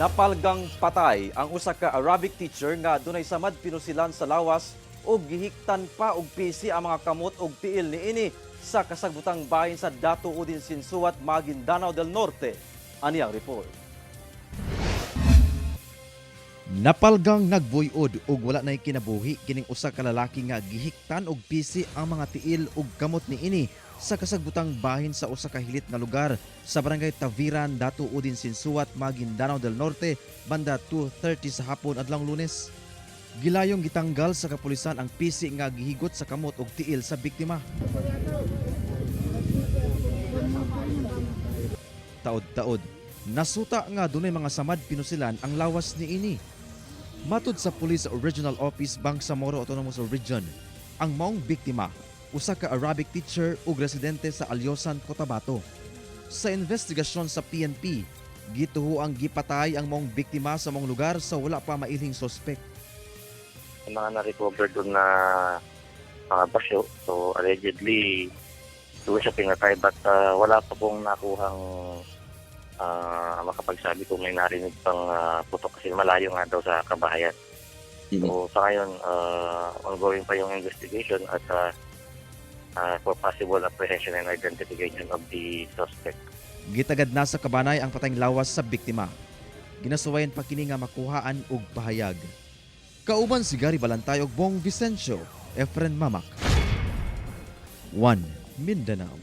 Napalgang patay ang usa ka Arabic teacher nga dunay samad pinusilan sa lawas ug gihiktan pa og pisi ang mga kamot ug tiil niini sa kasagbutang bahin sa Datu Odin Sinsuat, Maguindanao del Norte. Ani ang report. Napalgang nagbuyod ug wala nay kinabuhi kining usa ka lalaki nga gihiktan og pisi ang mga tiil ug kamot niini sa kasagbutang bahin sa usa ka hilit nga lugar sa Barangay Taviran, Datu Odin Sinsuat, Maguindanao del Norte banda 2:30 sa hapon adlawng Lunes. Gilayong gitanggal sa kapulisan ang pisi nga gihigot sa kamot ug tiil sa biktima. Taod-taod, nasuta nga dunay mga samad pinusilan ang lawas niini. Matud sa Police Regional Office, Bangsamoro Autonomous Region, ang maong biktima usa ka Arabic teacher ug residente sa Alyosan, Cotabato. Sa investigasyon sa PNP, gituho ang gipatay ang maong biktima sa maong lugar sa wala pa mailhing sospek. Yung mga na-recover doon na mga basyo. So allegedly, doon siya pinatay, but wala pa pong nakuhang makapagsabi kung may narinig pang putok kasi malayo nga daw sa kabahayan. So sa ngayon, ongoing pa yung investigation at for possible apprehension and identification of the suspect. Gitagad na sa kabanay ang patayng lawas sa biktima. Ginasuwayan pa kini nga makuhaan og pahayag. Kauban si Gary Balantay ug Bong Vicencio, Efren Mamak. 1 Mindanao.